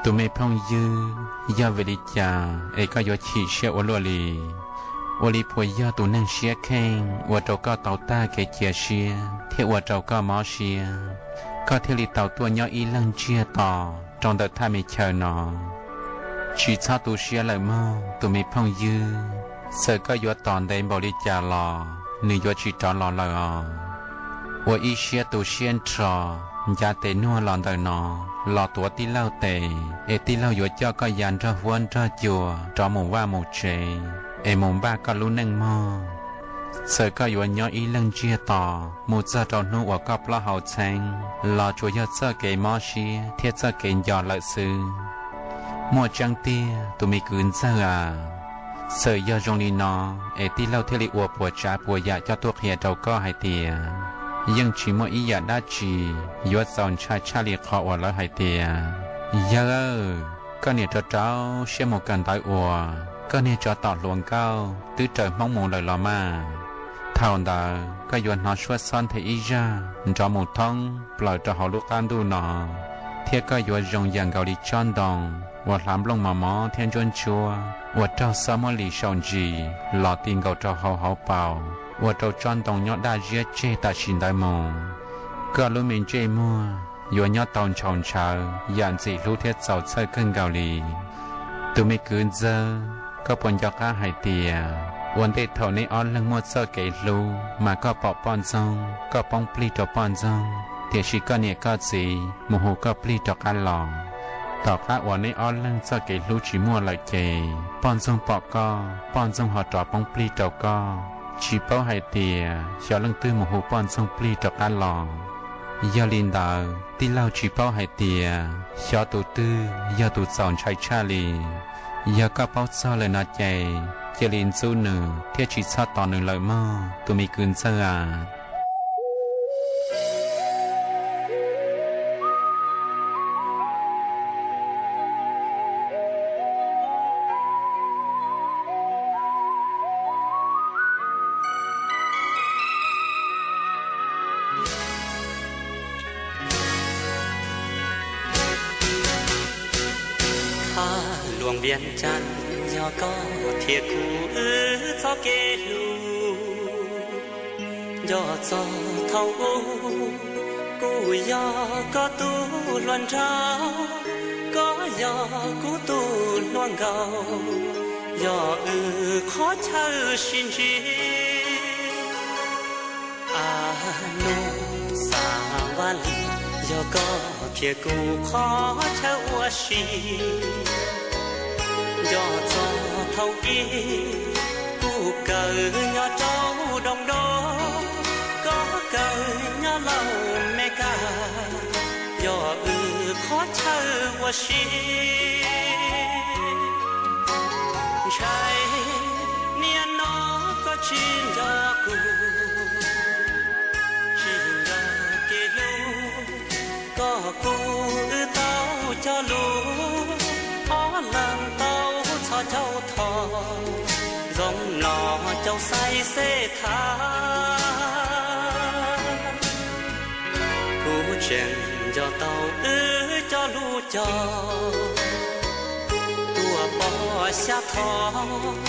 Tus me phooj ywg, yog vim li cas es koj yuav chim siab ua luaj li? Ua li puas yog tus neeg siab kheej ua rau koj tau tag kev cia siab thiab ua rau koj mob siab, koj thiaj li tau tuaj nyob ib leeg ntsiag to rau ntawm thaj me chaw no? Tsis txhob tu siab lawm mog tus me phooj ywg, txawm koj yuav tos ntev npaum li cas los nws yuav tsis rov los lawm os. Ua ib siab tu siab nrho, ncav tes nuag los ntawm no, los tuav tij laug tes es tij laug yuav coj koj ya nrog huab nrog cua rov mus vaj mus tsev es mus npaj koj lub neej mog. Txawm koj yuav nyob ib leeg ntsiag to mus txog rau hnub uas koj plaub hau txheeb los tsuas yog txoj kev mob siab thiab txoj kev nco lawm xwb. Muaj tseeb tiag tus me kwv ntxawg a. Txawm yog zoo li no es tij laug thiaj li ua puas tsav puas yam coj tuaj qhia rau koj hais tias yeej tsis muaj ib yam dab tsi yuav txaus ntshai tshaj li qhov uas lawv hais tias, yawg, koj niam rov rau siab mus kawm ntawv uas koj niag tsov tom hluas nkauj twb raws hmoob mus lawm los mas. Thaum ntawd koj yuav hnov suab xob nthe ib zaj nrov mus thoob plaws rau hauv lub qab ntuj no, thiab koj yuav zoo yam nkaus li tsob ntoo uas hlav nplooj mos mos thiab ntsuab ntsuab uas raug xob muab lis saum ntsis los ti nkaus rau hauv hauv paus, ua rau tsob ntoo nyob daj ziab tseg tam sim ntawd mus. Koj lub me ntsej muag yuav nyob tau ntshaus ntshawv yam ntxim hlub thiab txaus txhawj kawg nkaus li. Tus me kwv ntxawg, koj puas nco qab hais tias ua ntej thaum neb ob leeg muaj txoj kev hlub mas koj pom poj ntxoog koj poob plig rau poj ntxoog, tiam sis koj niam koj txiv mus hu koj plig rov qab los? Tom qab uas neb ob leeg txoj kev hlub tsis muaj lawm ces poj ntxoog pom koj, poj ntxoog ho rov poob plig rau koj, tsis paub hais tias xyov leej twg mus hu poj ntxoog plig rov qab los. Yog li ntawd tij laug tsis paub hais tias xyov tus twg yog tus txaus ntshai tshaj li. Yog koj paub txog lawm no ces cia li ntxub nws thiab tsis txhob tos nws lawm mog tus me kwv ntxawg a. Thaj luas Npias Cas, yog koj thiab kuv wb txoj kev hlub. Nco txog thaum ub, kuv yog koj tus hluas nraug, koj yog kuv tus hluas nkauj, yog wb qhov chaw sib ntsib. A nus xav vaj li, yog koj thiab kuv qhov chaw ua si. Nco txog thaum ub, kuv kawm nyob rau Doos Doo, koj kawm nyob Lauj Mes Kas, yog wb qhov chaw ua si. Ntshai niaj no koj tsis nco kuv, tsis nco kev hlub, koj kuv wb tau cog lus, ob leeg tau txhos caug thov, ntxoov mlom caum xais xeb thav. Kuv tseem nco tau wb cog lus cog, tuaj pom xya thov.